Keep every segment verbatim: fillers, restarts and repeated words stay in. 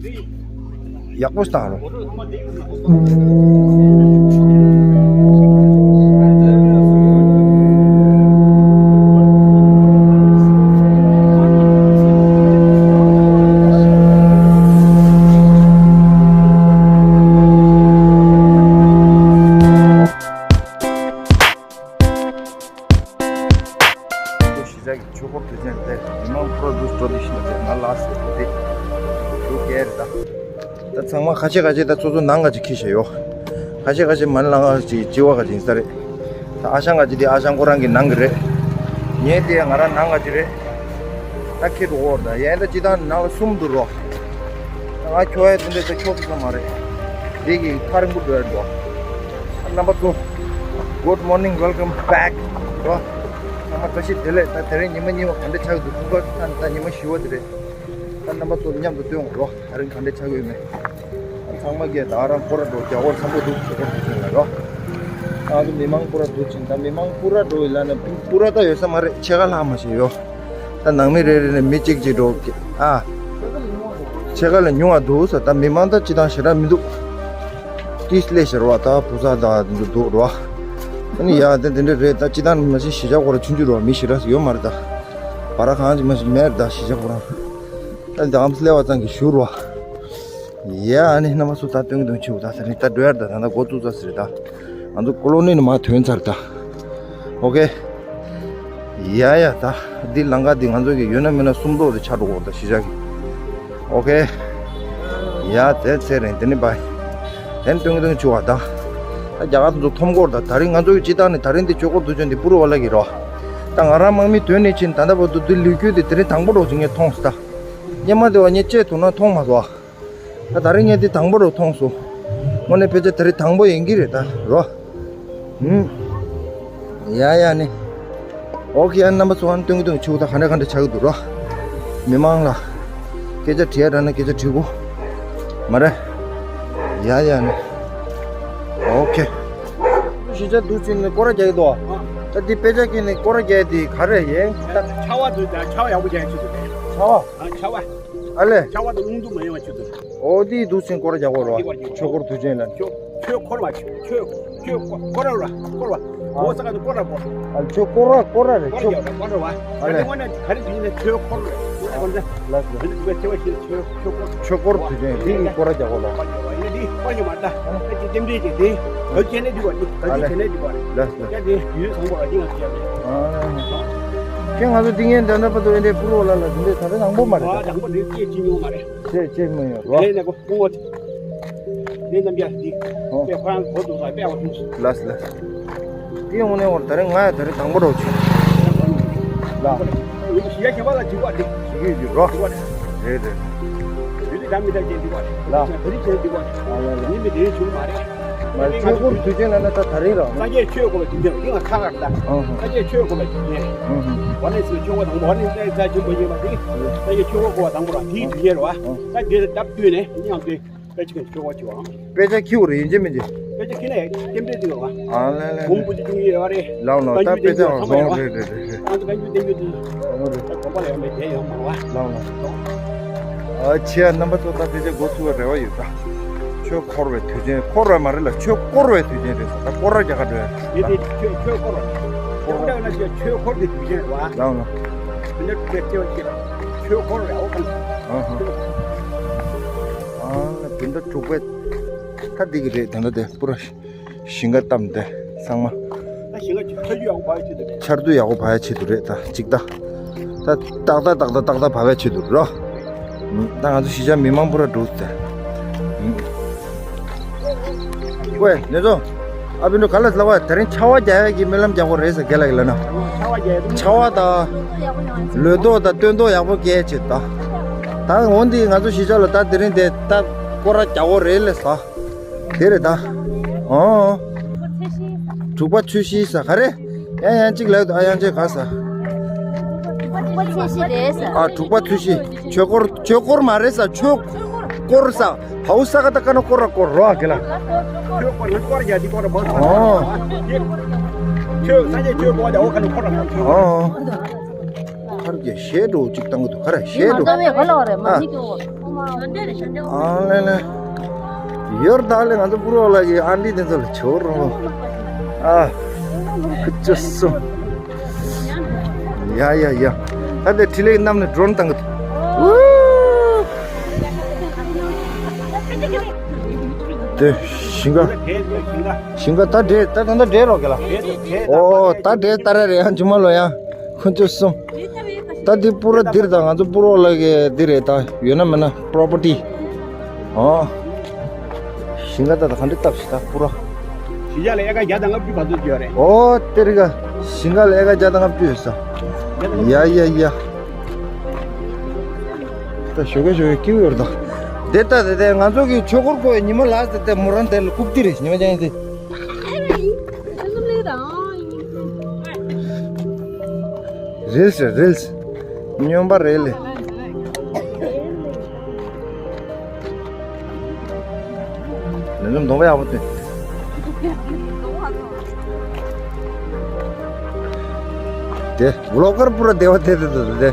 ཡག་པོ་བཏང་རོགས། གཞིས་ཆགས་ཀྱི་ཆོས་འཁོར་དུས་ཆེན་དེ་མི་མང་ཕུ་ར་འདུ་འགྲོ་དུས་ཤིན་ཏུ་དེ་ང་ལ་ཟེར་དེ་ཞུ་གལ་རེད་ད། ད་ཚང་མ་ཁ་ཤས་ཁ་ཤས་ད་ཚོ་ཚོ་ནང་ག་ཅིག་ཁྱི་ཤ་ཡོ། ཁ་ཤས་ཁ་ཤས་མ་ནི་ལང་ག་ཅིག་ཅི་བ་ག་ཅིག་ཡིན་ས་རེད། ད་ཨ་ཞང་ག་ཅིག་དེ་ཨ་ཞང་ཁོ་རང་གི་ནང་གི་རེད། ངས་དེ་ང་རང་ནང་ག་ཅིག་རེད། ད་ཁྱེད་འགྲོ་འོར་ད་ཡན་ད་ཅི་ད་ནང་ལ་གསུམ་འདུག་རོ། ད་ང་ཁྱོ་ཡ་དེ་འདྲ་ད་ཁྱོ་ཚོ་ཚང་མ་རེད། དེ་གི་ཁ་རིང་པོ་འགྲོ་ཡ་འགྲོ། རྣམ་པ་ཚོ། Good morning, welcome back. རོ། ཚང་མ་བཀྲ་ཤིས་བདེ་ལེགས། ད་དེ་རིང་ཉི་མ་གཉིས་པ་ག་འདྲ་ཆགས་འདུག་ཁོང་ཁ་ད་ད་ཉི་མ་བཞི་པ་དེ་རེད། ད་རྣམ་པ་ཚོ་མཉམ་དུ་སྟོན་འོང་རོ། དེ་རིང་ག་འདྲ་ཆགས་ཡོད་མེད། ཚང་མ་གིས་ད་རང་སྐོར་ར་འགྲོ། རྒྱ་སྐོར་ཚང་པོ་འདུག་ཆོས་འཁོར་དུས་ཆེན་ལ་རོ། ང་ཚོ་མི་མང་སྐོར་ར་འདུག་ཅིང་ད་མི་མང་སྐོར་ར་འགྲོ་ཡི་ལ་ན་སྐོར་ར་ད་ཡོད་ས་མ་རེད། ཕྱེད་ཀ་ལྷག་མ་ཞིག་ཡོད། ད་ནང་མི་རེ་རེ་ནས་མི་གཅིག་གཅིག་འགྲོ་གི་ཨ། ཕྱེད་ཀ་ལས་ཉུང་བ་འདུག་ས། ད་མི་མང་ད་སྤྱི་བཏང་ཞེ་དྲག་མི་འདུག་ཏིས་ལས་ཤར་བ་ད་བུ་ཚ་ད་འདུག་འགྲོ། ཨ་ནི་ཡ་དེ་དེ་འདྲ་རེད། ད་སྤྱི་བཏང་མ་གཞི་གཞིས་ཆགས་སྐོར་ར་ཆུང་ཆུང་རོ། མི་ཞེ་དྲག་ཡོད་མ་རེད། ད་བ་ར་གང་ཅིག་མ་གཞི་མེད་རེད། ད་གཞིས་ཆགས་སྐོར་ར་ད་འདམ་སླེ་བ་ཙང་གི་ཞུ་རོ། ཡ་ཨ་ནི་རྣམ་པ་ཚོ་ད་སྟོན་གི་སྟོན་ཆེ་བོ་ད་ཟེར་ནི་ད་འགྲོ་ཡར་ད་ད་ད་འགོ་བཙུགས་ཚར་ཟེར་ད། ང་ཚོ་ཀོ་ལོ་ནི་ནི་མ་ཐོན་ཚར་ད། ཨོ་ཀེ། ཡ་ཡ་ད་འདི་ལང་ཀ་འདི་ང་ཚོ་གི་ཡོད་ན་མེད་ན་སུམ་མདོ་དེ་ཆགས་འགྲོ་གོ་ད་གཞིས་ཆགས་ཀྱི། ཨོ་ཀེ། ཡ་དེ་ཚེ་རིང་དེ་ནི་བའི། དེ་ནི་སྟོན་གི་སྟོན་གི་ཆེ་བ་ད། ད་རྒྱ་གར་དེ་ཚོ་མཐོང་སྐོར་ད་ད་རིང་ང་ཚོ་གི་སྤྱི་བཏང་ནི་ད་རིང་འདི་ཆོས་འཁོར་དུས་ཆེན་འདི་པུ་རུ་བ་ལ་གི་རོ། ད་ང་རང་དམག་མི་དོན་ནས་ཕྱིན་ད་ལྟ་བར་དུ་འདི་ལུས་རྒྱུ་འདི་དེ་རིང་དང་པོ་རོ་ཅིག་ངས་མཐོང་སོང་ད། སྙེ་མ་དེ་བ་ངས་ཅེས་ཐུག་ན་མཐོང་མ་སོང་། ད་ད་རིང་ངས་འདི་དང་པོ་རུ་མཐོང་སོང་། དངོས་གནས་ཕལ་ཆེར་ད་རིང་དང་པོ་ཡིན་གྱི་རེད་ད་རོ། ཧུམ། ཡ་ཡ་ནི། ཨོ་ཁེ་ཡ་རྣམ་པ་ཚོ་ཨ་ནི་སྟོན་གི་སྟོན་གི་ཆུ་ད་ག་འདྲ་ག་འདྲ་ཆགས་ཀྱི་འདུག་རོ། མི་མང་ལ། སྐད་ཆ་དྲི་ཡ་དྲ་ན་སྐད་ཆ་དྲི་གོ། མ་རེད། ཡ་ཡ་ནི། ཨོ་ཁེ། གཞིས་ཆགས་འདུག་ཅིང་ནི་སྐོར་ར་རྒྱག་གི་འདུག་ད་འདི་དཔེ་ཆ་ཀྱི་ནི་སྐོར་ར་རྒྱག་ཡ་འདི་ག་རེ་ཡིན་ད། ཆར་པ་འདུག་ད་ཆར་པ་ཡག་པོ་རྒྱག་ཡ་ཆུ་འདུག་ཆར་པ། ཨ་ཆར་པ། ཨ་ལས། ཆར་པ་དང་རླུང་འཚུབ་མ་ཡོང་བ་ཆུ་འདུག་ཨོ་དེ་འདུག་སེ་སྐོར་ར་རྒྱག་གོ་རོ། ཆོས་འཁོར་དུས་ཆེན་ལ། ཆོས་ཆོས་འཁོར་བ་ཆོས་ཆོས་སྐོར་ར་སྐོར་བ། ཨོ་ས་ག་དུ་སྐོར་ར་སྐོར། ཨ་ཆོས་སྐོར་ར་སྐོར་ར་རེད། སྐོར་ཆོས་རྒྱག་སྐོར་ར་བ། ཨ་ལས། དངོས་གནས་ག་རེ་དུས་ནས་ཆོས་འཁོར་རེད། ལ་ལ། ཆོས་འཁོར་དུས་ཆེན་དེ་ཡི་སྐོར་ར་རྒྱག་གོ་ལ། ཡིན་ན་འདི་སྐོར་ཉོ་མ་ད། ཨ་ཅི་ཅི་འདྲ་ཅི་དེ་ག་ཅི་ནས་འདི་བ་འདི་ག་ཅི་ཅི་ནས་འདི་བ་རེད། ལ་ལ། ཡ་དེ་ཡུལ་ཚང་པོ་ལ་འདི་ང་ཅི་ཡ་རེད། ཁྱེད་ང་ཚོ་འདི་ངན་འདྲ་འདྲ་པ་དུ་ཨེ་འདྲའི་ཕུ་ལོ་ལ་ལ་འདི་འདྲའི་ད་རེས་དང་པོ་མ་རེད། ཨ་དང་པོ་འདི་ཅི་ཅི་ཉོ་མ་རེད། ཅེས་ཅེས་མི་ཡོང་རོ། ལས་ནས་གོ་ཕུང་བ། ལས་རྣམ་རྒྱལ་འདི། ཨོ། པས་ཁོ་རང་གོ་འདུག་ལ་པས་བ་ཐུང་སུ། ལ་ལ། འདི་ཡོང་ནས་འོར་ད་རེས་ང་ཡ་ད་རེས་དང་པོ་རོ་ཆུ། ལ། ཡ་ཁྱེད་པ་ལ་འཇིགས་པ་འདི། འཇིགས་ཡོད་འཇིགས་རོ། འཇིགས་པ་འདི། རེད་རེད། ཡུལ་འདི་འདྲ་མི་འདྲ་ཅན་འདི་བ། ལ། ད་རིག་ཅན་འདི་བ། ཨ་ལ་ལ། ཡིན་མི་དེའི་བྱུང་མ་རེད། ང་ཆོས་འཁོར་དུས་ཆེན་ལ་ན་ད་ད་རིང་ར། སངས་རྒྱས་ཆོས་སྐོར་ལ་དུས་ཆེན་འདི་ང་ཁ་ཁར་ལ། ཨང་ཧང་། སངས་རྒྱས་ཆོས་སྐོར་ལ་དུས་ཆེན། ཨང་ཧང་། ཝ་ནི་སི་ཆོས་འཁོར་དང་པོ་ཝ་ནི་སི་རྩ་ཆེན་པོ་ཡིན་པ་དེ། སངས་རྒྱས་ཆོས་འཁོར་སྐོར་བ་དང་པོ་ར་དེའི་དུས་ཆེན་རེད་བ། ཨང་། ད་དེ་ལ་སྟབས་བསྟུན་ནས་མཉམ་དུ་དཔེ་ཆ་གི་ཆོས་འཁོར་བྱེད་བ། དཔེ་ཆ་ཁྱེར་རེ་ཡིན་གཅིག་མིན་གཅིག་དཔེ་ཆ་ཁྱེར་ན་ཡང་རྟེན་འབྲེལ་འདི་ཡོད་བ། ཨ་ལ་ལ་ལ། འབུམ་བུ་ཆུ་ཆུང་ཡོད་རེད། ལའོ་ལའོ། ད་དཔེ་ཆ་བ་བཟོ་རེད་རེད་རེད། ཨ་ད་བཀའ་འགྱུར་བསྟན་འགྱུར་དེ། ཨོ་རེད། ད་དགོན་པ་ལ་ཡོང་བའི་དེ་ཡོང་མང་བ། ལའོ་ལའོ། ཨ་ཆེ་ཡ་རྣམ་པ་ཚོ་ད་དཔེ་ཆ་འགོ་ཚུགས་པའི་རེ་བ་ཡོད་ད། ཆོས་འཁོར་བའི་དུས་ཆེན་འཁོར་བ་མ་རེད་ལ་ཆོས་བསྐོར་བའི་དུས་ཆེན་རེད་ཟེར་ད་སྐོར་ར་རྒྱག་ག་འགྲོ་ཡ། དེ་དེ་ཆོས་ཆོས་འཁོར་བ། སྐོར་བ་ན་ཆོས་འཁོར་གྱི་དུས་ཆེན་རེད་བ། ལའོ་ལའོ། དེ་འདྲ་དེ་དེ་བ་ཆེ་ལ་ཆོས་འཁོར་བའི་ཨོ་ཁང་། ཨ་ཧ། ཨ་ལ་དེ་འདྲ་དྲུག་པའི་ད་འདི་གི་རེད་ད་ལྟ་དེ་པུ་ར། ཞིང་ཁ་བཏབ་འདི་ཚང་མ། ད་ཞིང་ཁ་ཆར་ཆུ་ཡག་པོ་བབས་ཆེད་དུ་རེད། ཆར་དུས་ཡག་པོ་བབས་ཆེད་དུ་རེད་ད་ཅིག་ད། ད་ཏག་ཏག་ཏག་ཏག་ཏག་ཏག་བབས་ཆེད་དུ་རོ། ད་ང་ཚོ་གཞིས་ཆགས་མི་མང་པུ་ར་འགྲོ་ཟེར། ཝེ་ནེ་ཚོ། ཨ་བི་ནོ་ག་ལ་ལ་བ་དེ་རིང་ཆར་པ་རྒྱག་ཡག་གི་སྨོན་ལམ་རྒྱག་དགོས་རེད་ཟེར་རྒན་ལགས་ལ་ན། ཆར་པ་རྒྱག་ཡག་ཆར་པ་དང་། ལོ་ཏོག་དང་སྟོན་ཐོག་ཡག་པོ་སྐྱེ་ཆེད་ད། ད་འོན་ཏེ་ང་ཚོ་གཞིས་ཆགས་ལ་ད་དེ་རིང་དེ་ད་སྐོར་ར་རྒྱག་དགོས་རེད་ལས་ཟེར། དེ་རེད་ད། ཨོ། དྲུག་པ་ཆུ་བཞི་ས་ག་རེ། ཡང་ཡང་གཅིག་ལབ་འདུག་ཨ་ཡང་གཅིག་ག་ས། དྲུག་པ་ཆུ་བཞི་རེད་ས། ཨ་དྲུག་པ་ཆུ་བཞི། ཆོས་འཁོར་ཆོས་འཁོར་མ་རེད་ས་ཆོས་འཁོར་ས། ཕའུ་ས་ག་ད་ཀ་ན་སྐོར་ར་སྐོར་རོ་ཨ་གི་ལ། ཆོས་འཁོར་ཡང་སྐོར་རྒྱག་འདི་སྐོར་ར་བོ་ས། ཨོ། ཆོས་སངས་རྒྱས་ཆོས་འཁོར་བ་འོ་ཁ་ན་སྐོར་ར་སྐོར། ཨོ། ཁར་གྱི་ཞེ་འགྲོ་གཅིག་བཏང་གི་འདུག་ག་རེ་ཞེ་འགྲོ། ཨ། ཨ་ལེ་ལེ། ཡོར་ད་ལེ་ང་ཚོ་པུ་རོ་ལ་གི་ཨན་ཏི་དེ་ཚོ་ལ་ཆོར་རོ། ཨ། ཁུ་ཅོ་སུ། ཡ་ཡ་ཡ། ད་དེ་ཁྲི་ལེགས་གནམ་ནས་ཌྲོན་བཏང་གི་འདུག་དེ་ཞིང་ཁ། ཞིང་ཁ་ད་འདྲེ་ད་ད་ད་འདྲེ་རོགས་གི་ལ། ཨོ་ད་འདྲེ་ད་ར་རེད་ཡང་ཇུ་མ་ལོ་ཡང་ཁུ་ཅོ་སུ། ད་འདི་པུ་ར་འདིར་ད་ང་ཚོ་པུ་རོ་ལ་གི་འདི་རེད་ད་ཡོད་ན་མེད་ན་པོ་རོ་པར་ཊི། ཨོ། ཞིང་ཁ་ད་ད་ག་འདྲ་བཏབ་ཤི་ད་པུ་ར། ཞིང་ཁ་ལ་ཨེ་ཀར་བརྒྱ་དང་ལྔ་བཅུ་བར་དུ་ཡོད་རེད། ཨོ་དེ་རི་ག་ཞིང་ཁ་ལ་ཨེ་ཀར་བརྒྱ་དང་ལྔ་བཅུ་ཡོད་ས། ཡ་ཡ་ཡ། ད་ཞོགས་ཀས་ཞོགས་ཀས་སྐྱིད་ཡོད་རེད་ད། དེ་ལྟ་དེ་དེ་ང་ཚོ་གི་ཆོས་འཁོར་བསྐོར་ཉི་མ་ལ་དེ་དེ་མོ་རང་དེ་ལ་རྐུབ་ཏི་རེད་ཉི་མ་ཅན་དེ། རིལ་སི་རིལ་སི། སྨྱོན་པ་རེད་ལེ། ལན་འཛོམས་གདོང་པ་ཡག་པོ་སྟོན། དེ་ཝི་ལོག་གར་པུ་ར་བདེ་བ་དེ་དེ་དེ་དེ།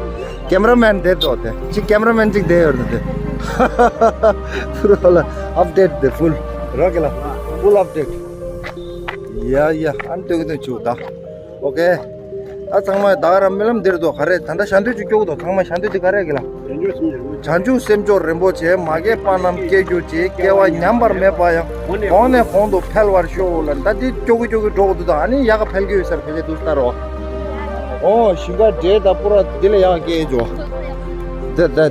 ཀེམ་ར་མེན་དེ་དོ་དེ། ཅི་ཀེམ་ར་མེན་ཅིག་དེ་ཡོད་དེ་དེ། པུ་ར་ལ་ཨབ་ཌེཊ་དེ་ཕུལ། རོ་ཀེ་ལ་ཕུལ་ཨབ་ཌེཊ། ཡ་ཡ་ཨན་སྟོན་གི་སྟོན་བཅུག་ད། ཨོ་ཀེ། ད་ཚང་མ་ད་ག་རང་རྨི་ལམ་འདིར་འདུག་ག་རེ་ད་ལྟ་ཞལ་འདོན་ཅིག་སྐྱོ་གི་འདུག་ཚང་མ་ཞལ་འདོན་འདི་ག་རེ་གི་ལ། བྱང་ཆུབ་སེམས་མཆོག་རིན་པོ་ཆེ། མ་སྐྱེས་པ་རྣམས་སྐྱེ་གྱུར་ཅིག་སྐྱེ་བ་ཉམས་པར་མེད་པ་ཡང་། གོང་ནས་གོང་དུ་འཕེལ་བར་ཤོག་ལ་ད་འདི་སྐྱོ་གི་སྐྱོ་གི་འགྲོ་གི་འདུག་ད་ཨ་ནི་ཡག་ག་འཕེལ་གི་ཡོད་ས་རེད་ཕལ་ཆེར་འདུག་ལྟ་རོགས། ཨོ་ཞིང་ཁ་འདྲེ་ད་པུ་ར་འདི་ལས་ཡག་སྐྱེ་འཇོ། དེ་དེ།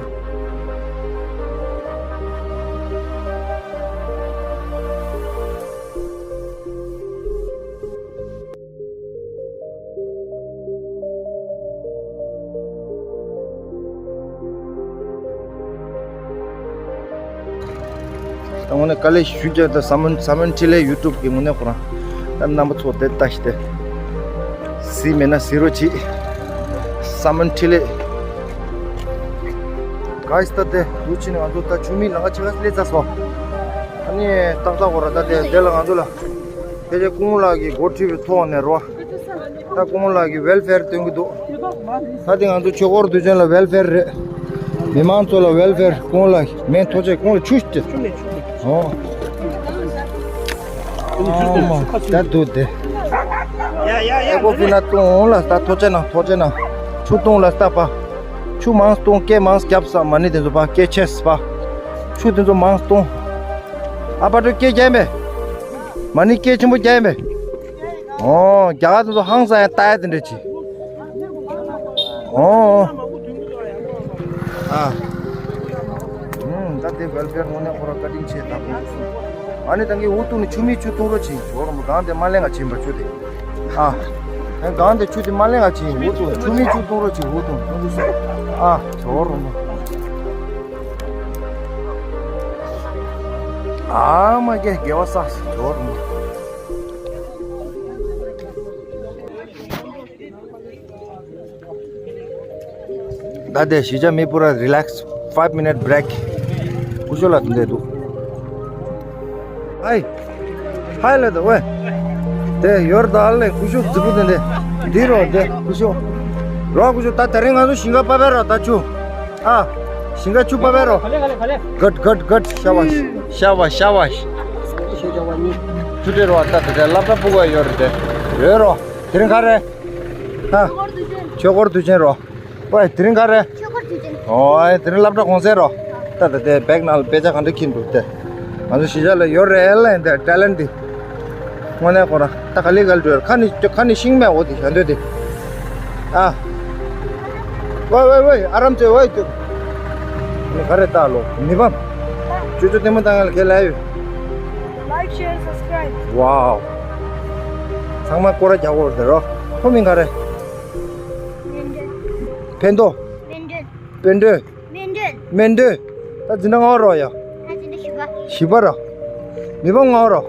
ད་དངོས་གནས་དཀའ་ལས་ཞུ་རྒྱུ་ད་ས་མོན་ས་མོན་ཁྲི་ལས་ཡུ་ཊུབ་ཀྱི་དངོས་གནས་ཁོ་རང་ད་རྣམ་པ་ཚོ་དེ་ལྟ་ཞིག་དེ་གཟིགས་མེད་ན་གཟིགས་རོགས་གྱིས། ས་མོན་ཁྲི་ལས་ག་ཡི་ད་དེ་འདུག་ཕྱིན་ང་ཚོ་ད་ཆུ་མིག་ལང་ཀ་ཆེ་ཁ་སླེབས་ཚར་སོང་། ཨ་ནི་ཏག་ཏག་གོ་ར་ད་དེ་དེ་ལ་ང་ཚོ་ལ་ཕལ་ཆེར་སྐུ་ངོ་ལགས་ཀྱིས་འགོ་ཁྲིད་པའི་ཐོག་ནས་རོ། ད་སྐུ་ངོ་ལགས་ཀྱིས་ཝེལ་ཕེར་སྟོན་གྱི་འདུག་ད་དེ་ང་ཚོ་ཆོས་འཁོར་དུས་ཆེན་ལ་ཝེལ་ཕེར་རེད། མི་མང་ཚོ་ལ་ཝེལ་ཕེར་སྐུ་ངོ་ལགས་མེ་ཐོ་ཆེ་སྐུ་ངོ་ལ་ཆུ་ཞིག་ཨོ། ཨ་མ་ད་འདུག་དེ། ཡ་ཡ་ཡ། ཨེ་ཀོ་ཕི་ན་ཏོང་ལ་ད་ཐོ་ཆེ་ན་ཐོ་ཆེ་ན་ཆུ་ཏོང་ལ་ད་པ། ཆུ་མང་སྟོང་སྐད་མང་རྒྱབ་ས་མ་ཎི་དེ་ཚོ་པ་སྐད་ཆེ་སི་པ། ཆུ་དེ་ཚོ་མང་སྟོང་། ཨ་པ་ཏྲོ་སྐད་རྒྱབ་མེ། མ་ཎི་སྐད་ཆེན་པོ་རྒྱབ་མེ། ཨོ་རྒྱ་གར་དེ་ཚོ་ཧང་སང་ཡང་ལྟ་ཡ་དེ་འདྲ་ཅི། ཨོ། ཨ། ཨུམ་ད་དེ་ཝེལ་ཕེར་དངོས་གནས་ཁོ་ར་བཀའ་དྲིན་ཆེ་ད་ཁོང་ཚོ་སོང་། ཨ་ནི་ད་གིན་འུ་ཐུག་ནི་ཆུ་མིག་ཆུ་འཐུང་རོགས་བྱེད་ཇོ་རོ་མོ་གང་དེ་མ་ལེན་ག་བྱིན་པ་ཆུ་དེ། ཨ། ཨ་གང་དེ་ཆུ་དེ་མ་ལེན་ག་བྱིན་འུ་ཐུག་ཆུ་མིག་ཆུ་འཐུང་རོགས་བྱེད་འུ་ཐུག་ཁོང་ཚོ་སོང་། ཨ་ཇོ་རོ་མོ། ཨ་མ་སྐྱེ་དགེ་བ་བསགས་ཇོ་རོ་མོ། ད་དེ་གཞིས་ཆགས་མི་པུ་ར་རི་ལེགས་ཕའིབ་མི་ནིཊ་བྷི་རེག་སྐུ་ཞོགས་ལ་འདི་འདུག་ཧའི། ཧའི་ལ་དོ་ཝེ། དེ་ཡོར་ད་ལེ་སྐུ་ཞོགས་རྫི་པོ་དེ་འདི་འདི་རོ་དེ་སྐུ་ཞོགས། རོ་སྐུ་ཞོགས་ད་དེ་རིང་ང་ཚོ་ཞིང་ཁ་པ་བེ་རོ་ད་ཆུ། ཨ། ཞིང་ཁ་ཆུ་པ་བེ་རོ། གད་གད་གད་ཤ་བ་ཤ་བ་ཤ་བ། ཆུ་དེ་རོ་ད་དེ་དེ་སློབ་གྲྭ་སྤུ་གུ་ཡོད་རེད་དེ། ཡོད་རོ། དེ་རིང་ག་རེ། ཧ། ཆོས་འཁོར་དུས་ཆེན་རོ། ཝེ་དེ་རིང་ག་རེ། ཆོས་འཁོར་དུས་ཆེན། ཨོའི་དེ་རིང་སློབ་གྲྭ་གུང་སེང་རོ། ད་ད་དེ་བེག་ནང་ལ་དཔེ་ཆ་གང་འདྲ་འཁྱེར་འདུག་དེ། ང་ཚོ་གཞིས་ཆགས་ལ་ཡོད་རེད་ལ་ཡིན་དེ་ཊེ་ལེན་ཊི་འདི། དངོས་གནས་ཁོ་རང་ད་ག་ལེ་ག་ལེ་འགྲོ་ཡོད་ཁ་ནི་ཁ་ནི་ཤིང་མེད་འོ་དེ་ག་འདོད་དེ། ཨ། ཝེ་ཝེ་ཝེ་ཨ་རམ་ཚེ་ཝེ་དེ། ནི་ག་རེ་ད་ལོ་མི་བམ། ཅོ་ཅོ་ལྟད་མོ་ལྟ་ང་ལ་ཁས་ལ་ཡོད། Like, share, subscribe. Wow. ཚང་མ་སྐོར་ར་རྒྱག་འོར་དེ་རོ། ཁོ་མིང་ག་རེ། མེན་ཌན། ཕན་ཏོ། མེན་ཌན། པེན་ཏོ། མེན་ཌན། མེན་ཏོ། ད་འཛིན་གྲྭ་ལྔ་པ་རོ་ཡ། ད་འཛིན་གྲྭ་བཞི་པ། བཞི་པ་རོ། མི་ཕམ་ལྔ་པ་རོ།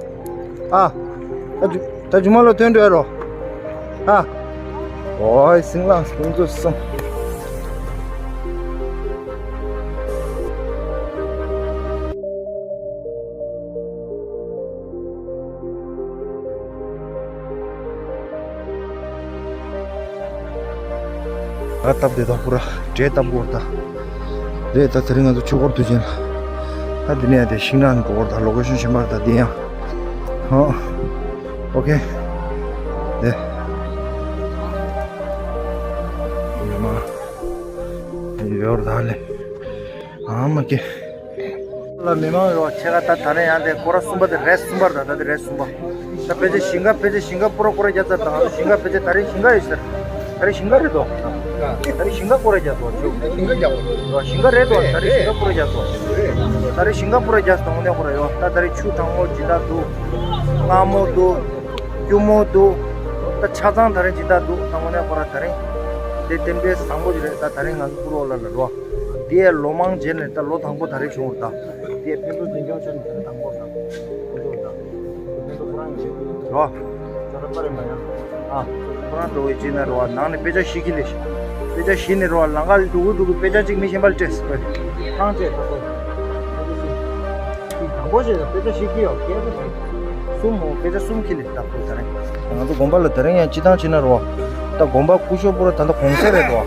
ཨ། ད་ཇུ་ད་ཇུ་མ་ལོ་ཐོན་འགྲོ་ཡ་རོ། ཨ། ཨོའི་སྲིང་ལངས་ཁོང་ཚོ་སོང་། ཨ་སྟབས་བདེ་ད་ཁོ་ར་འདྲེ་སྟབས་གོ་ད། རེད་ད་དེ་རིང་ང་ཚོ་ཆོས་འཁོར་དུས་ཆེན་ལ། ད་འདི་ནས་དེ་ཤིང་ནགས་འགྲོ་བར་ད་ལོ་ཀེ་ཤོན་ཆེན་པར་ད་འདི་ཡང་། ཧོ། ཨོ་ཁེ། དེ། མི་མང་། ཡོར་ད་ལེ། ཨ་མ་ཀེ། ལ་མི་མང་ཡོ་ཆེ་ག་ད་ད་རེ་ཡང་དེ་སྐོར་ར་གསུམ་པ་དེ་རེད་གསུམ་པར་ད་ད་དེ་རེད་གསུམ་པ། ད་ཕལ་ཆེར་ཞིང་ཁ་ཕལ་ཆེར་ཞིང་ཁ་པུ་ར་སྐོར་ར་རྒྱག་ཚར་དང་ཞིང་ཁ་ཕལ་ཆེར་ད་རེས་ཞིང་ཁ་ཡོད་ཟེར། ད་རེས་ཞིང་ཁ་རེད་དོ། ད་རེས་ཞིང་ཁ་སྐོར་ར་རྒྱག་དོ་ཆུ། ཞིང་ཁ་རྒྱག་དོ། ཞིང་ཁ་རེད་དོ། ད་རེས་ཞིང་ཁ་སྐོར་ར་རྒྱག་དོ། ད་རེས་ཞིང་ཁ་སྐོར་ར་རྒྱག་དང་དངོས་གནས་སྐོར་ར་ཡོ། ད་ད་རེས་ཆུ་གྲང་མོ་ཇི་ལྟར་འདུག་སྔ་མོ་འདུག་སྐྱུར་མོ་འདུག་ད་ཆ་ཚང་ད་རེས་ཇི་ལྟར་འདུག་ད་དངོས་གནས་སྐོར་ར་ད་རེས། དེ་རྟེན་འབྲེལ་བཟང་པོ་ཞིག་རེད། ད་ད་རེས་ང་ཚོ་པུ་ར་ལ་ལ་རོ། དེ་ལོ་མང་རྗེས་ནས་ད་ལོ་དང་པོ་ད་རེས་བྱུང་བ་ད། དེ་ཕན་ཚུན་འཛིན་སྐྱོང་བྱས་ནས་ད་རེས་དང་པོ་ད། ཁོ་ཚོ་ད། ཕན་ཚུན་ཁོ་རང་ཡིན་རོ། ཇོ་ར་པ་རེ་མ་ཡང་། ཨ། ཁོ་རང་འགྲོ་བའི་རྗེས་ན་རོ་ནང་ནས་དཔེ་ཆ་ཤེས་ཀྱི་ལས་ཤེས། དཔེ་ཆ་ཤེས་ནས་རོ་ལང་ཀ་ལ་འགྲོ་གི་འགྲོ་གི་དཔེ་ཆ་གཅིག་མི་ཤེས་པ་ལ་སྤྲད་སྲིད་པ། ཐང་ཆད་ད་ཁོ། དང་པོ་ཞེས་དཔེ་ཆ་ཤེས་ཀྱི་ཡོད་སྐད་ཆ་མེད། གསུམ་མོ་དཔེ་ཆ་གསུམ་ཁྱེར་ལས་ད་ཁོ་ད་རེས། ང་ཚོ་དགོན་པ་ལ་ད་རེས་ཡང་སྤྱི་བཏང་ཕྱིན་ན་རོ། ད་དགོན་པ་སྐུ་ཞབས་པུ་ར་ད་ལྟ་གོང་ཚད་རེད་རོ།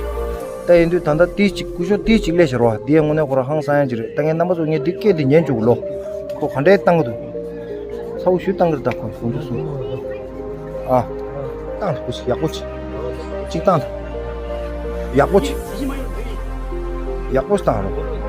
ད་ཡིན་དུས་ད་ལྟ་ཏིས་གཅིག་སྐུ་ཞབས་ཏིས་གཅིག་སླེབས་ཤག་རོ། འདི་ཡང་དངོས་གནས་ཁོ་རང་ཧང་སང་ཡ་གཅིག་རེད། ད་ངས་རྣམ་པ་ཚོ་ངས་འདི་སྐད་འདི་ཉན་བཅུག་ལོ། ཁོ་ག་འདྲའི་བཏང་གི་འདུག་ཚ་བོ་ཞུ་བཏང་གི་རེད་ད་ཁོ་གོང་ཚོ་གསུམ། ཨ། བཏང་ཐུབ་ཡག་པོ་ཆེ། གཅིག་བཏང་ཐུབ། ཡག་པོ་ཆེ། ཡག་པོ་བཏང་རོགས།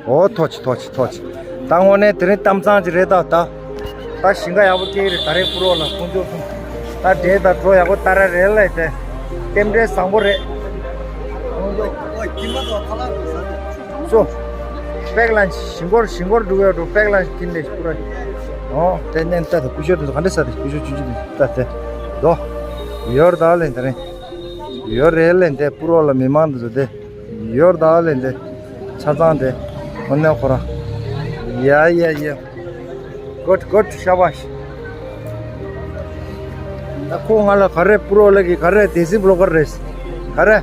ཨོ་ཐོ་ཆེ། ཨོ་ཐོ་ཆེ་ཐོ་ཆེ་ཐོ་ཆེ། ད་དངོས་གནས་དེ་རིང་གཏམ་ཚང་ཅིག་རེད་ད་ད། ད་ཞིང་ཁ་ཡག་པོ་སྐྱེ་གི་རེད་ད་རེས་ཕུ་རོག་ལ་ཁོང་ཚོ་གསུམ། ད་འདྲེ་དང་གྲོ་ཡག་པོ་ད་ར་རེད་ལ་དེ། རྟེན་འབྲེལ་བཟང་པོ་རེད། སོ། པེག་ལན་ཞིང་སྐོར་ཞིང་སྐོར་འགྲོ་གི་ཡོད་འགྲོ་པེག་ལན་ཁྱིན་ལས་ཕུ་རོག་ཨོ་དེ་ནས་ད་དེ་སྐུ་ཞབས་དེ་ཚོ་ག་འདྲ་ས་དེ་སྐུ་ཞབས་ཆུང་ཆུང་དེ་ད་དེ། དོ། ཡོར་ད་ལེན་དེ་རིང་། ཡོར་རེད་ལེན་དེ་ཕུ་རོག་ལ་མི་མང་དེ་ཚོ་དེ། ཡོར་ད་ལེན་དེ། ཆ་ཚང་དེ། ཁོ་ནས་ཁོ་རང་། ཡ་ཡ་ཡ། Good, good, ཤ་བ་ཤ། ད་ཁོ་ང་ལ་ག་རེ་པུ་རོ་ལ་གི་ག་རེ་དེ་སི་བི་ལོ་གར་རེད། ག་རེ།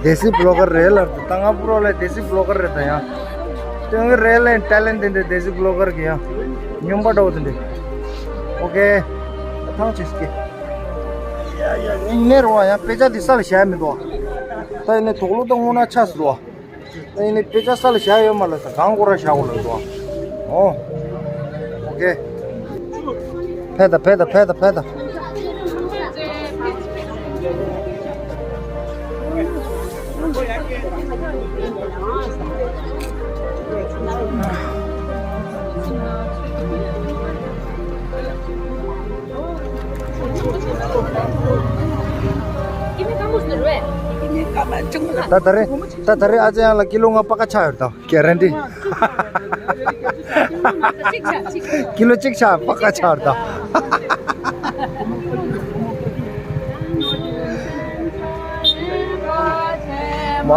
དེ་སི་བི་ལོ་གར་རེད་ལ་ད་ང་པུ་རོ་ལ་དེ་སི་བི་ལོ་གར་རེད་ད་ཡང་། དོན་གི་རེད་ལ་ཊེ་ལེན་ཊི་དེ་འདྲ་དེ་སི་བི་ལོ་གར་གི་ཡང་། སྨྱོན་པ་འདྲ་བོ་དེ་འདྲ། ཨོ་ཀེ། ཐང་ཆད་སྐྱེ། ཡ་ཡ་ངས་ནེ་རུ་བ་ཡང་དཔེ་ཆ་འདི་ས་ལ་བཞག་མི་འདུག་ད་ཡིན་ནའི་དོགས་སློང་ད་དངོས་གནས་ཆགས་སོང་རུ་བ། ད་ཡིན་ནའི་དཔེ་ཆ་ས་ལ་བཞག་ཡོད་མ་ལ་ད་གང་སྐོར་ར་བཞག་དགོས་ལ་འདུག་ཨོ། ཨོ་ཀེ། ཕེ་ད་ཕེ་ད་ཕེ་ད་ཕེ་ད། ད་ད་རེ་ད་ད་རེ་ཨ་ཅག་ཡང་ལ་ཀི་ལོ་ལྔ་པ་ཀ་ཆག་ཡོད་ད་གེ་རན་ཊི། ཀི་ལོ་གཅིག་ཆག་པ་ཀ་ཆག་ཡོད་ད། མ་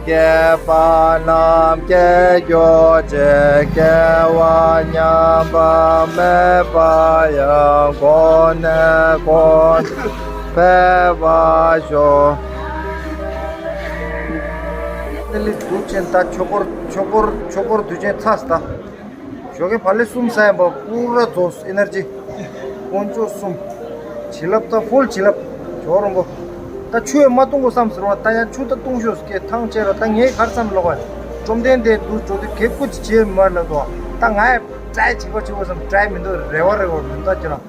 སྐྱེས་པ་རྣམས་སྐྱེ་གྱུར་ཅིག་སྐྱེ་བ་ཉམས་པ་མེད་པ་ཡང་གོང་ནས་གོང་འཕེལ་བར་ཤོག་ཨ་ནི་ལི་དུས་ཆེན་ད་ཆོས་འཁོར་ཆོས་འཁོར་ཆོས་འཁོར་དུས་ཆེན་ཚར་སོང་ད། ཞོགས་ཀས་བག་ལེབ་གསུམ་ཟ་ཡིན་པ་པུ་ར་རྫོགས་ཨེ་ནར་ཇི། དཀོན་མཆོག་གསུམ། བྱིན་རླབས་ད་ཧྥུལ་བྱིན་རླབས། ཇོ་རོང་པོ། ད་ཆུ་ཡང་མ་བཏུང་དགོས་བསམ་ཟེར་བ་ད་ཡང་ཆུ་ད་བཏུང་ཤོག་ཟེར་སྐད་ཐང་ཆད་ར་ད་ངས་གར་བསམ་ལོག་པ། བཅོམ་ལྡན་འདས་འདུག་འགྲོ་དུས་གེ་ཀུ་ཅི་བྱེད་མ་ལ་དོ། ད་ང་ཡང་ཏྲའི་བྱིས་པ་བྱེད་དགོས་བསམ་ཏྲའི་མི་འདུག་རེ་བ་རེ་བ་མི་འདུག་ཅི་རང་།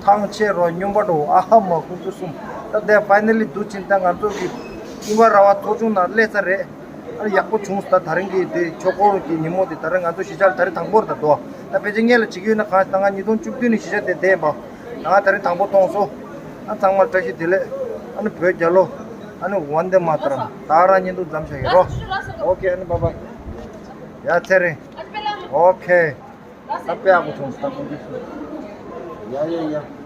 ཐང་ཆད་རོ་སྨྱོན་པ་འགྲོ་ཨ་ཧ་མ་ཁོང་ཚོ་གསུམ། ད་ལྟའི་ཕའི་ནལ་ལི་འདུག་ཕྱིན་ད་ང་ཚོ་གི་ཨིན་བ་ར་བ་ཚོགས་ཆུང་ནང་སླེབས་ཚར་རེད། ཨ་ཡག་པོ་བྱུང་སོང་ད་ད་རིང་གི་དེ་ཆོས་འཁོར་གྱི་ཉིན་མོ་དེ་ད་རིང་ང་ཚོ་གཞིས་ཆགས་ལ་ད་རིང་དང་པོ་རེད་ད་དོ། ད་ཕལ་ཆེར་སྔོན་ལ་བྱེད་ཀྱི་ཡོད་ན་གང་ད་ང་ཉིས་སྟོང་བཅུ་བདུན་ནས་གཞིས་ཆགས་དེ་བསྡད་ཡིན་པ། ད་ང་ད་རིང་དང་པོ་མཐོང་སོང་། ཨ་ཚང་མར་བཀྲ་ཤིས་བདེ་ལེགས། ཨ་ནི་བོད་རྒྱལ་ལོ། ཨ་ནི་ཝན་དེ་མ་ཏརམ། ད་རང་བརྙན་ཐུང་མཚམས་བཞག་གི་རོ། ཨོ་ཁེ་ཨ་ནི་བཱའི་བཱའི། ཡ་ཚེ་རིང་། ཨོ་ཁེ། ད་དཔེ་ཡག་པོ་བྱུང་སོང་ད་ཁོང་ཚོ་གསུམ། ཡ་ཡ་ཡ།